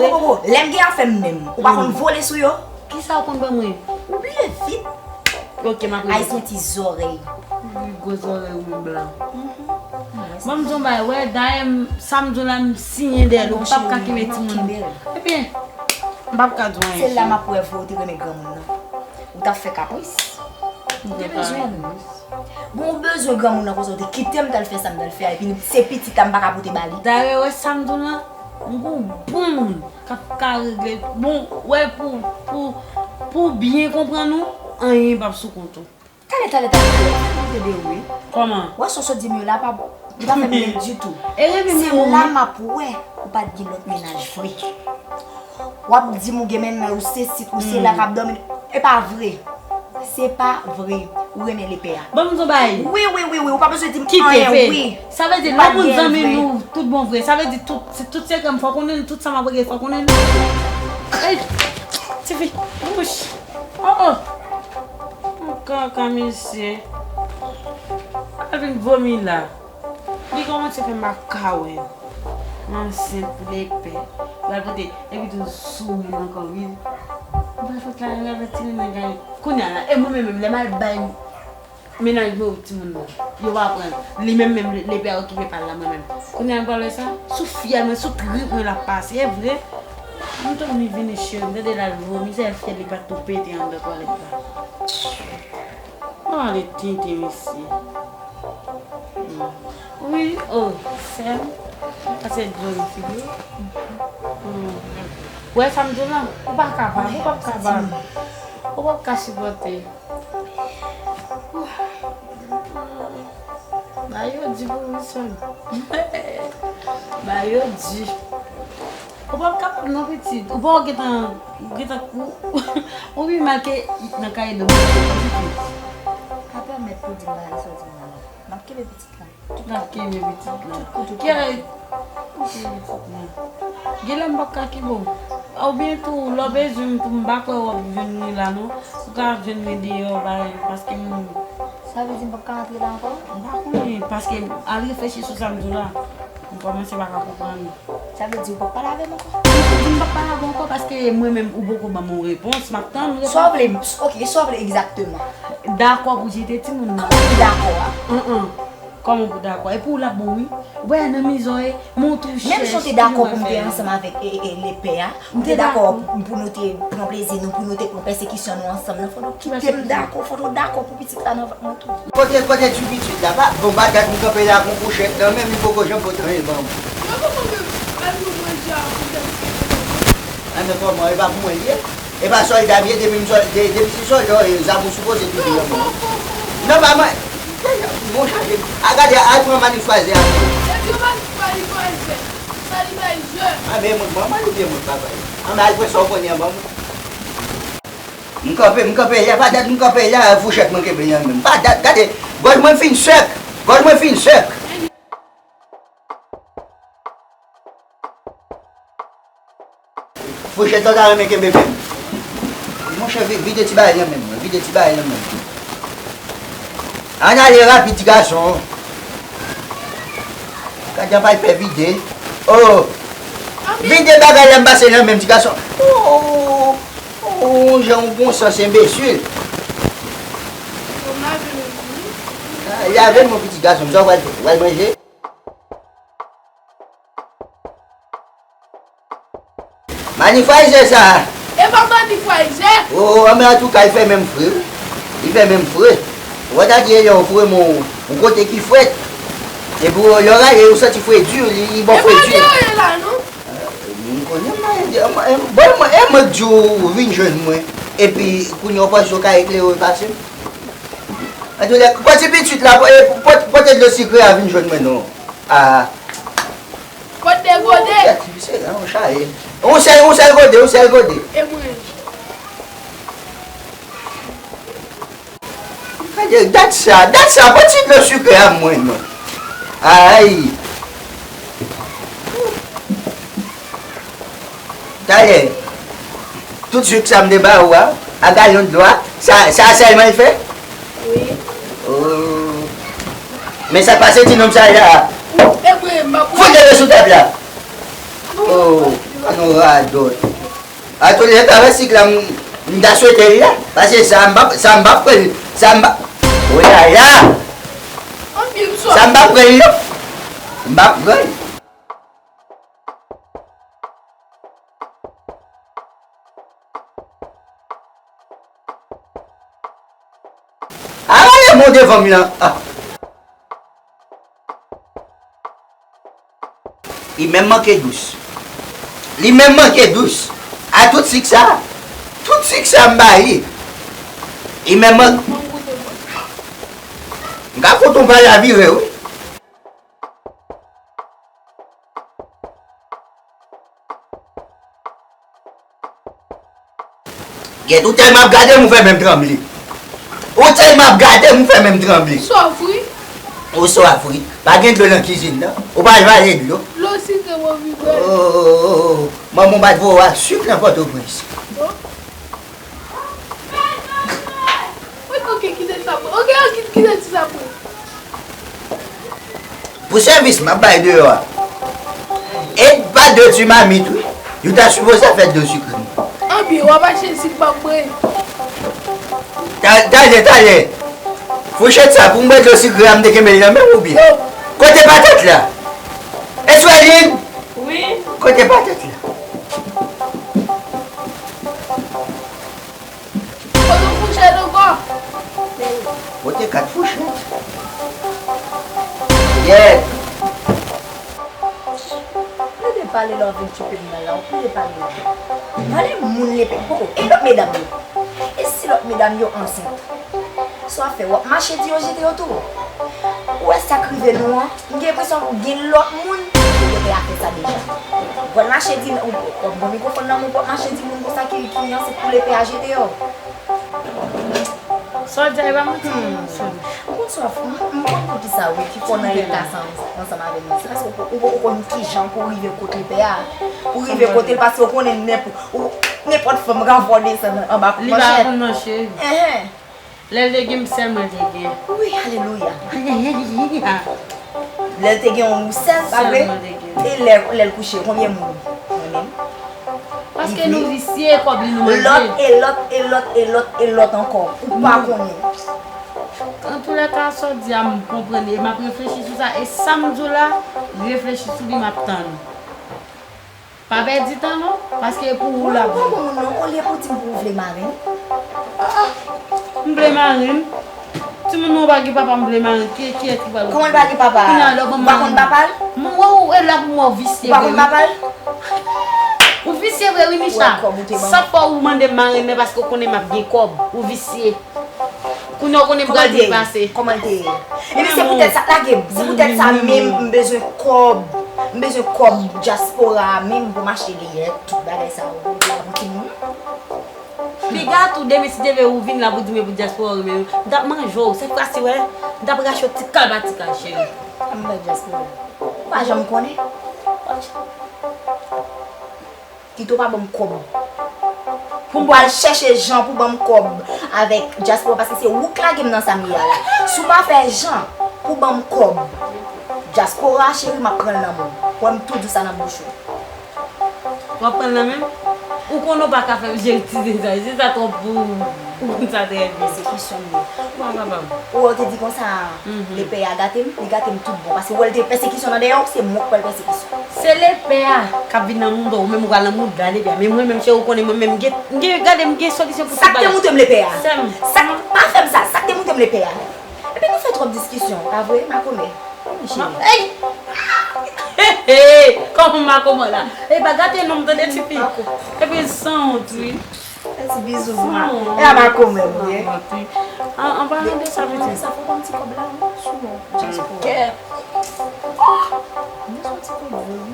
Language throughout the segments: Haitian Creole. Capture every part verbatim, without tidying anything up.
Popopo, lè m gen afè m menm, ou pa konn vole sou yo? Kisa ou konn ban mwen? Ou bliye vit. Ok, m ap rele. Ayisyen ti zòrèy. Wi, gwo zòrèy ou menm blan. Ban m di w yon bagay, wè, dayè m, sa m di w la, m siyen dèyè l, ou p ap ka kenbe timoun. Ebyen, m p ap ka di w anyen. Se la m ap wè vre ou te renmen granmoun nan. Ou t ap fè kapris. Ou te bezwen l. Bon, ou bezwen granmoun nan konsa, ou te kite m t al fè sa m t al fè a, epi se pitit la m pa ka pote ba li. Dayè, wè sa m di w lan, m gon bon moun k ap ka regle. Bon, wè pou, pou, pou w byen konprann ou, anyen p ap sou kont ou. Talè, talè, talè, talè, fè m tande wi. Kòman? Wè sa w sot di m yo la pa bon. Li pa fè m byen ditou. Se la m ap wè ou pa t gen lòt mennaj vre. W ap di m ou gen mennaj, ou se sit, ou se la k ap dòmi. E pa vre. Se pa vre. Ou renmen lepè a. Ban m di w bagay. Wi, wi, wi, wi. Ou pa bezwen di m anyen, wi. Sa vle di, lè moun zanmi nou, tout bon vre. Sa vle di, tout, tout sekrè m fò konnen l, tout sa m ap regle fò konnen l. Ey, tifi, wouch. Oh, oh. Yon kaka, mesye. Al vin vomi la. Li kòmanse fè makawè. M ansent pou lepè. L al pote, epi tou sou mwen ankò, wi. M pa fèt la, l al fè ti nènè gade. Kounye a la, e mwen menm, menm, lè m al bay mennaj mwen ou timoun nan, yo pa pran l. Li menm, menm, lepè a okipe pa l la, mwen menm. Kounye a, m pral wè sa, sou fyèl mwen, sou trip mwen l ap pase, e vre. M tou vini vini cheri, m tande l al vomi, sèl fyèl li pa t tou pete anndan twalèt la. Mwen ale tenten mesye. Wi, oh, sè m. Pase dlo nan figi w. Ou wè sa m di w lan? Ou pa ka ba m, ou p ap ka ba m. Ou p ap ka sipòte. Bagay yo di pou Wilson. Bagay yo di. Ou p ap kapab non pitit. Ou pa wè w gentan, ou gentan kou. Ou pi mal ke nan kay do pitit. Pa pèmèt pou di m bagay sa w di m nan. M ap kenbe pitit la. M ap kenbe pitit la. Kiyès? M ap kenbe pitit la. Genlè m p ap ka kenbe w. Oubyen tou, lè w bezwen m tou, m pa kwè w ap jwenn mwen la non. Ou ka jwenn mwen deyò, bagay, paske m Sa vle di m p ap ka antre la ankò? M pa konnen, paske al reflechi sou sa m di w la. M kòmanse pa ka konprann. Sa vle di ou p ap pale avè m ankò? M di m p ap pale avè w ankò paske mwen menm ou poko ban m yon repons, m ap tann repons. Sa w vle, ok, sa w vle egzakteman? Dakò pou jete timoun nan. Kòman pou dakò a? An an. Kòman pou dakò? Epi w la bon wi. Ou pa nan mizò e, men w tou chèch. Menm si w te dakò pou m te ansanm avèk e, e, lepè a, m te dakò pou nou te pran plezi nou, pou nou te pran pèsekisyon nou ansanm nan, fò nou kite m dakò, fò nou dakò pou pitit la nan vant mwen tou. Kote, kote ti pitit la? Pa, bon, pa dat m kanpe la ak yon fouchèt nan men m, li poko janm pote anyen ban m. Yo poko menm al pou manje a pou tèt kete nan men. Anben kòman, e pa pou mwen li ye? E pa sòlda m ye, depi m sòl, de, depi se sòlda w ye, zam ou sipoze toujou nan men w. Non, pa mwen. Bon, chaje. A gade, al pran manifwazè a. Epi yo pa di manifwazè. Sa li bay je. Anben, mwen, mwen, mwen, oubyen mwen pa bay. Anben, al pran sa w konnen an ban mwen. M kanpe, m kanpe, y a pa dat, m kanpe la, fouchèt mwen kenbe nan men m. Pa dat, gade, gòj mwen fin sèk, gòj mwen fin sèk. Fouchèt la ta renmen kenbe men m. Monchè, vi-, vide ti bagay nan men m, vide ti bagay nan men m. Ann ale rapid, ti gason. Gade anpay pè vide. Oh! Vide bagay la m pase nan men m, ti gason. Oh! Oh, jan ou bon sans enbesil. Ah, lave men w, pitit gason m, sa w pral fè? Ou pral manje? Manifwayzè sa a. E pa manifwayzè. Oh, oh, men antouka, li fè menm fre, wi. Li fè menm fre. Ou pa ta di lè w fre men w, yon kote ki frèt. Epi w, lè w rale, ou santi fre di, li, li ba w fre di. E pa de anyen la, non. M konnen m pa ede. Bon, mwen, e mwen k di w vin jwenn mwen. Epi, kounye a w panse w ka eklere w pase m? Antouka, pran ti pitit la, e, pot-, pote dlo sikre a vin jwenn mwen non. Ah. Pote gode. Kèt, se la, yon chaje. Yon sèl, yon sèl gode, yon sèl gode. E mwen. Gade, gad sa, gad sa, pran ti dlo sikre a mwen non. Ay. Talè, tout sik sa m te ba ou a, a galon dlo a, sa, sa sèlman l fè? Wi. Oh. Men sa k pase ti nonm sa la? Fout dlo sou tab la. Oh. An nou radòt. Atò lè travèse sik la, m, m ta swete l la. Paske sa m p ap, sa m p ap pran l. Sa m p ap. Oyaya! Sa m p ap pran l non. M p ap pran l. Arale mwen devan m lan. Ah. Li menm manke dous. Li menm manke dous. A tout sik sa. Tout sik sa m ba li. Li menm man-, m ka fout on pale a vire wi. Gèt ou tèlman ap gade m ou fè menm tranble. Ou tèlman ap gade m ou fè menm tranble. Sòf wi. Ou sòf wi. Pa gen dlo nan kizin nan. Ou pa vale dlo. Dlo sikre mwen vin bwè. Oh, manman w pa t voye w ak sik nan Pòtoprens. Bon. Wi, oke, kite sa pou. Oke, oke, kite ti sa pou. Pou sèvis m ap bay deyò a. E pa de ti mamit wi. Yo ta sipoze fè dlo sikre m. Anpi, w ap achte sik pa mwen. Ta-, talè, talè. Fouchèt sa pou m bwè dlo sikre a m te kenbe l nan men m oubyen? Kote patat la? Eswèlin! Wi. Kote patat la? Pote fouchèt ankò. Pote kat fouchèt. Yèt. Plede pale la w vin tchoke m nan la, w plede pale la. Pale moun lepe. Poko, e lòt medam yo? E si lòt medam yo ansent? Sa w ap fè? W ap mache di yo jete yo tou? Ou wè sa k rive nou an? M gen enpresyon gen lòt moun ki te fè sa deja. Ou pral mache di, ou, w ap pran mikwofòn nan men w, w ap mache di moun konsa ki, ki ansent pou lepe a jete yo. Sa w di a, e pa manti, non, cheri. M konn sa w ap, m, m konn poukisa wi, ki fè w nan eta sa ansanm avè m nan. Se paske ou, ou poko konn kijan pou w rive kot lepe a. Pou w rive kote l, paske w konnen nenp-, ou, nenpòt fanm ka fè w desann anba kout manchèt. Li pa konn non, cheri. Enhen. Lè l te gen m sèl mwen te gen. Wi, alelouya. Lè l te gen yon ou sèl, pa vre? Sèl mwen te gen. E lè, lè l kouche, konbyen moun? Mwen menm. Paske nou visye, kòb li nou manje. Lòt, e lòt, e lòt, e lòt, e lòt ankò. Ou pa konnen. Antoulèka, sa w di a, m konprann li. E m ap reflechi sou sa. E sa m di w la, reflechi sou li, m ap tann. Pa pèdi tan non, paske e pou ou l ap bon. Mwen, mwen, mwen, mwen, olye pou di m pou ou vle marenn. Ah, ah, m vle marenn. Timoun mwen pa gen papa, m vle marenn. Ki, kiyès ki pral... Kòman l pa gen papa? Ou pa konn papa l? Mwen wè ou e la pou mwen, ou visye vre wi. Ou pa konn papa l? Ou visye vre wi, Micha. Sa fè ou mande m marenn nan paske ou konnen m ap gen kòb. Ou visye. Kounye a w konnen m pral depase. Kòman l te ye? Ebyen se poutèt sa, lage m. Se poutèt sa menm m bezwen kòb. M bezwen kòb dyaspora a menm pou m achte leyèt, tout bagay sa yo pou timoun. Piga tou, demen si Dye vle ou vin la pou di m e pou dyaspora ou renmen yo, m t ap manje w. Sèt fwa si wè, m t ap rache w ti kal pa ti kal, cheri. M bay dyaspora. Ou pa janm konnen. Kite w pa ban m kòb. Pou m pral chèche jan pou ban m kòb avèk dyaspora, paske se ou k lage m nan sa m ye a la. Si w pa fè jan pou ban m kòb, dyaspora, cheri, m ap pran l nan men w. Wè m tou di w sa nan bouch ou. W ap pran l nan men m? Ou konnen w pa ka fè m jere ti zezay, se sa twòp pou ou. Ou konn sa trè byen. Pèsekisyon m ye. Ou pa kapab. Ou wè w te di konsa, lepè a gate m, li gate m tout bon. Paske w wè l te pèsekisyon nan dèyè w, se mwen k pral pèsekisyon. Se lepè a k ap vin nan mouda w, ou menm ou pral nan mouda lepè a. Men mwen menm, cheri, ou konnen mwen menm, m gen, m gen, gade, m gen solisyon pou tout bagay. Sa k te moute m lepè a? Sè m. Sa k, pa fè m sa, sa k te moute m lepè a? Epi nou fè twòp diskisyon, pa vre, makomè? Wi, cheri. Ey! Kòman makomè la? Ey, pa gate non m tande tifi. Epi sanwont, wi. Fè ti bizou pou mwen. E a makomè m ye. An, an palan de sa, pitit. Sa fè yon ti kòb la, wi, sou mwen. Dyaspora. M bezwen ti kòb vre, wi.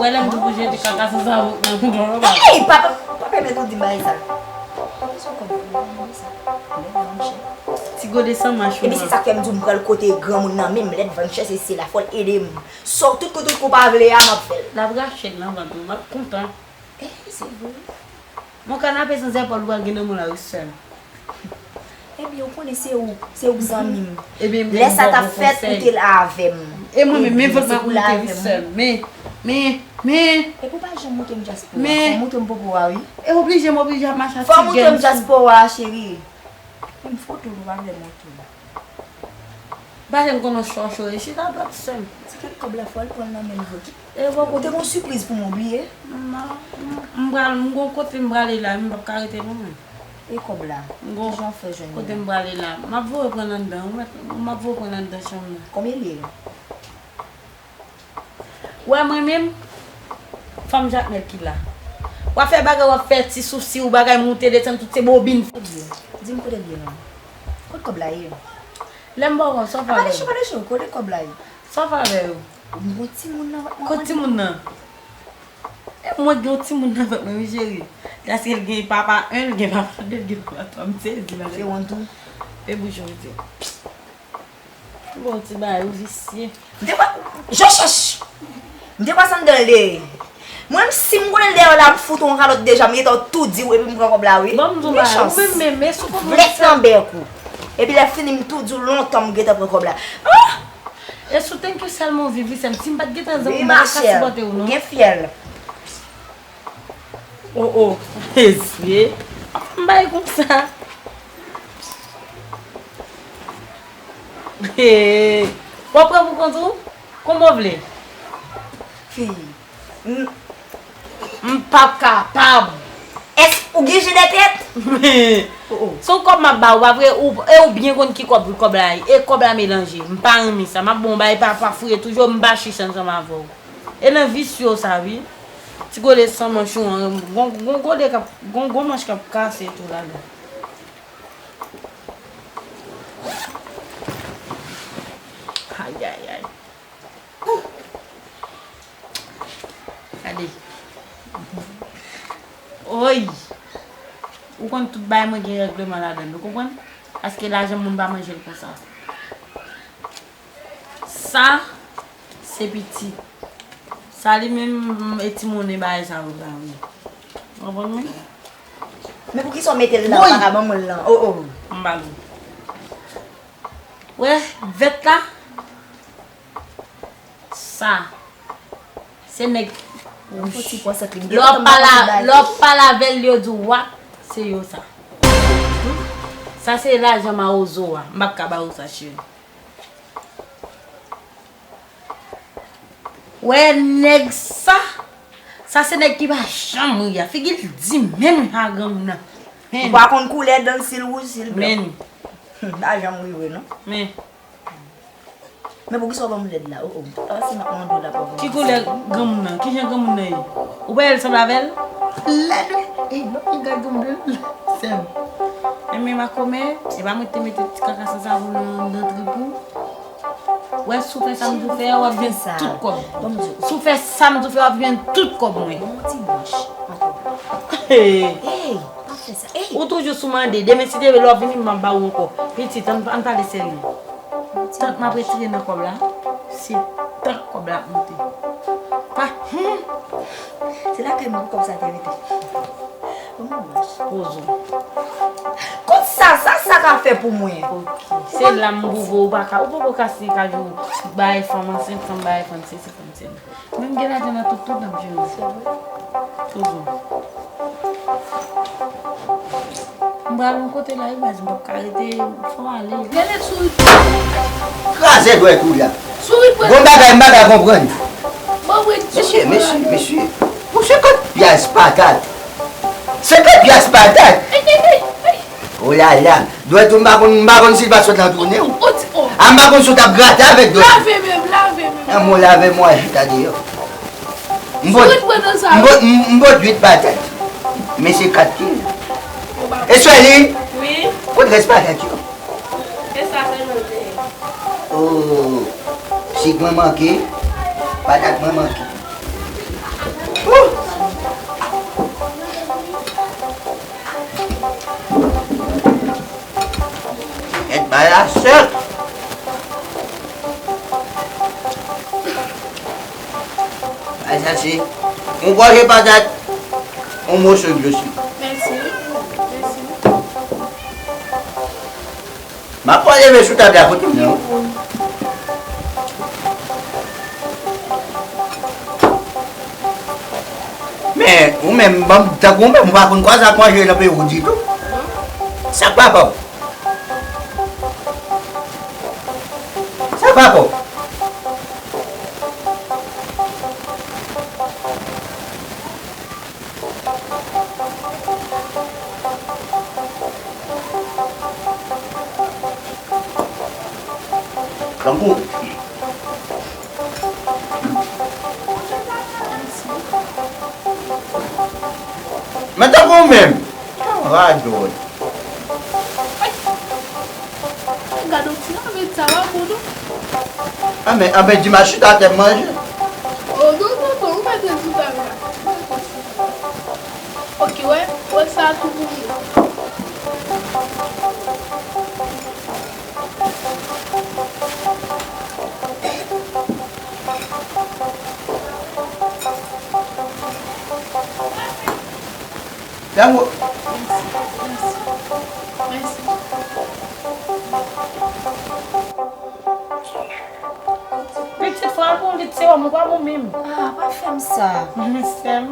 Wè lè m di pou jete kaka sou zavòt nan mouda w. Ey, pa, pa pèmèt ou di m bagay sa. M bezwen kòb vre, m bezwen sa. Lèd vann chè. Ti gode san mach ou an. Epi se sa k fè m di w m pral kote granmoun nan menm, lèd vann chè, se, se la fò l ede m. Sa w tout kout ou pa vle a, m ap fè l. L ap rache l nan vant ou, m ap kontan. Ey, se vre. Mon kanape san zèpòl ou pral gen nan men w la wi sè m. Ebyen, ou konnen se ou, se ou k zanmi m. Ebyen, lè sa t ap fèt, ou te la avè m. E mwen menm, men vant m ap moute wi sè m. Men, Men, men, Epi w pa janm montre m dyaspora. Men, fò w montre m popo a, wi. E oblije, m oblije ap mache ak ti gèm. Fò w montre m dyaspora, cheri. Men m foto w, ou pa vle montre m. Bagay m konnen w cho cho, e chita dwat sè m. Ti kèk kòb la fò l pran l nan men l vre. E bò kote. Ou te gon sipriz pou mwen, bliye. M, m, m pral, m gon kote m prale la, m p ap ka rete non mwen. E kòb la? M gon kote m prale la. M ap voye pran anndan, ou mèt, m ap voye pran anndan chanm nan. Konbyen l ye? Wè mwen menm, fanm Jakmèl ki la. W ap fè bagay, w ap fè ti sousi ou, bagay moute desann, tout se bobin. Di m kote l ye non. Kot kòb la ye? Lè m ba w kòb, sa w fè avè yo? Pa de cho, pa de cho, kote kòb la ye? Sa w fè avè yo? M gon timoun nan vant mwen. Kot timoun nan? E mwen gen yon timoun nan vant mwen, wi, cheri. Daske l gen papa en, l gen papa de, l gen papa twa. M sezi, madanm. Se wont ou? E bouch ou, wi. Bon, ti bagay, ou visye. M te pa, je cherche. M te pa sann dan l dèyè. Mwen, si m konnen l dèyè w la, m fout ou yon kalòt deja, m gentan tou di w, epi m pran kòb la, wi. Bon, m di w bagay, ou menm, menm, men sou kòb mwen. Vlèt nan bèk ou. Epi lè fini, m tou di w lontan m gentan pran kòb la. Ah! E sou thank you sèlman w viv, wi, sè m. Si m pa t gentan zanmi, m pa t ka sipòte w, non. Gen fyèl. Oh, oh. Mesye. M bay konsa. Hey. W ap pran pou kont ou? Kòman w vle? Fi. M, m p ap kapab. Èske ou gen je de tèt? Oh, oh. Se yon kòb m ap ba ou, pa vre? Ou, e ou byen konn ki kòb, kòb la ye. E kòb la melanje. M pa renmen sa. M ap ba w, bay pa, pa fouye toujou, m pa chiche ansanm avè w. E nan visye w sa, wi. Ti gode san manch ou an, gon, gon gode k ap, gon gwo manch k ap kase tou ladan. Ayayay. Gade. Oy! Ou konn tout bagay mwen gen règleman ladan l, ou konprann? Paske lajan moun pa manje l konsa. Sa, se pitit. Sa li menm, e ti monnen bagay sa yo la, wi. Ou konprann mwen? Men poukisa w mete l la, ou pa ka ban mwen l lan? Oh, oh. M ba l ou. Wè, vèt la. Sa. Se nèg. Lè w pa la, lè w pa lave l, yo di w wap, se yo sa. Sa se lajan mawozo a. M p ap ka ba ou sa, cheri. Wè nèg sa, sa se nèg ki pa janm ri a. Figi l di menm a granmoun nan. Ou pa konn koulè dan l, si l wouj, si l blan. Men. Hmm, pa janm ri vre non. Men. Men poukisa w ban m lèd la? Oh, oh. Tout sa m ap mande w la pa ban m. Ki koulè granmoun nan? Kijan granmoun nan ye? Ou pa wè l sanble avè l? Lèd wi. E lòt nèg la granmoun nan, sè m. Enben makomè, e pa mwen ki te mete ti kaka sansavon nan, nan trip ou. Wè, si w fè sa m di w fè a, w ap jwenn tout kòb. Si w fè sa m di w fè a, w ap jwenn tout kòb mwen. Yon ti bwòch ankò. Hey, pa fè sa. Hey. Ou toujou sou mande. Demen si Dye vle, lè w vini, m ap ba ou ankò. Pitit, ann, ann pale serye. Tank m ap retire nan kòb la, se tank kòb la ap monte. Pa, hmm. Se lakay mwen pou kòb sa te rete. Pozo. Kot sa, sa, sa ka fè pou mwen? Ok. Se la m pou voye w, ou pa ka, ou poko ka si kajou bay fanm ansent, fanm bay fanm sesi, fanm sela. Mwen m gen lajan nan tout, tout dan m jere. Se vre. Pozo. M pral yon kote la, wi, baz, m p ap ka rete, fò w ale. Gade souri. Kraze dwèt ou la. Souri pran. Bon bagay, m pa ka konprann. Bon, wi. Mesye, mesye, mesye. Pou senkant pyas patat. Senkant pyas patat. Ay, ay, ay, ay. Oh la la. Dwèt ou m pa konn, m pa konn si l pa sot nan tounen w. Oh, ti, oh. A m pa konn si w t ap grate avèk dwèt ou. Lave men m, lave men m. An mo lave mwen chita deyò. M pot, m pot, m pot uit patat. Men se kat kil. E sè li? Wi. Kot rès patat yo? Se sa sèlman m te ye. Oh, sik mwen manke, patat mwen manke. Wouh! Kèt bagay la sèk. Al chache yon gòje patat, yon moso dlo sik. Mèsi. Mèsi. M ap pran leve sou tab la kote m nan. Wi. Men, ou menm, ban m, tankou ou menm, ou pa konn kwaze ak manje nan peyi w ditou. Sa k papa w? Sa k papa w? Tankou. Men tankou w menm. Radòt. Gade yon ti navèt sa va bon non. Anben, anben, di m a chita atè m manje. Oh, non, non, non, ou mèt rete sou tab la. Ok, wè, wè sa tou pou mwen. Dango. Mèsi, mèsi, mèsi. Pitit, fò al pran yon lit sewòm, ou pa bon menm. Ah, pa fè m sa. Sè m,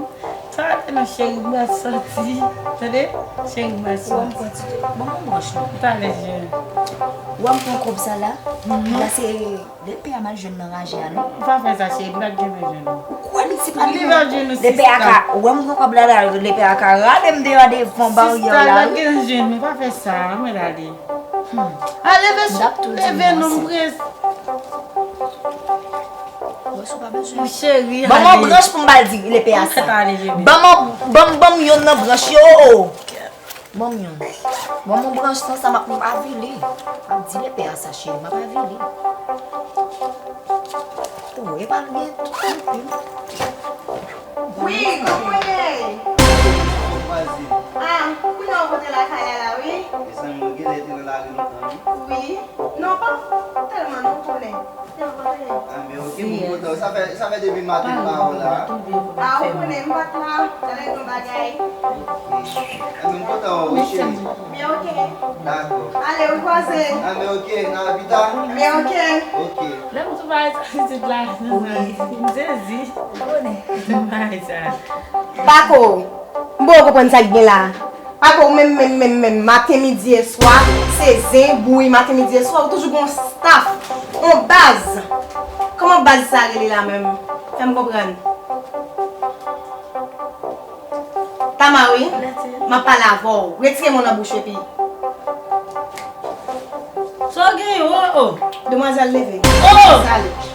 talè non cheri, m pral soti. Tande? Cheri, m pral soti. Ou wè m pran ti, ban m yon branch non. Talè, cheri. Ou wè m pran kòb sa la? Mhm. Li pase, lepè a m al jwenn nan raje a non. Ou pa fè sa, cheri, m pa t gen bezwen non. Ou kwè li se pa li menm? Li pa jwenn nou, sista. Lepè a ka, ou wè m pran kòb la la, lepè a ka rale m deyò devan baryè la wi. Sista, l ap gen jwenn nou, pa fè sa, anmwey, ale. Hmm. Ale, leve, leve non, m prese. Mon cheri, ban m yon branch pou m ba l di lepè a sa. Ban m, ban m, ban m yonn nan branch yo. Ban m yonn. Ban m yon branch nan sa m ap avili. M ap di lepè a sa, cheri, m ap avili. Oh, epa l gen tout anpil. Wi, kòman w ye? Ah, kounye a w rantre lakay la la, wi. Mezanmi, ou genlè te nan lari lontan, wi. Wi. Non, pa tèlman non, konnen. Te rankontre. Ah, men ok, m kontan. Sa fè, sa fè depi maten m pa wè w la. Ah, ou konnen, m pa t la. Talè gen bagay. Ok. Ah, men m kontan wè w, cheri. Men ok. Dakò. Ale, ou kwaze. Ah, men ok, nan pita. Men ok. Ok. Lè m sou bagay sa pitit la, m sezi. Ou konnen. Sou bagay sa. Bako, m poko konprann sa k gen la. Pako, ou menm, menm, menm, menm, maten, midi e swa, se zen, bouyi, maten, midi e swa, ou toujou gon staff, on baz. Kòman baz sa rele la menm? Fè m konprann. Tama, wi, m ap pale avè w. Retire men w nan bouch epi. Sa w genyen, o, o? Demwazèl leve. O! Sale.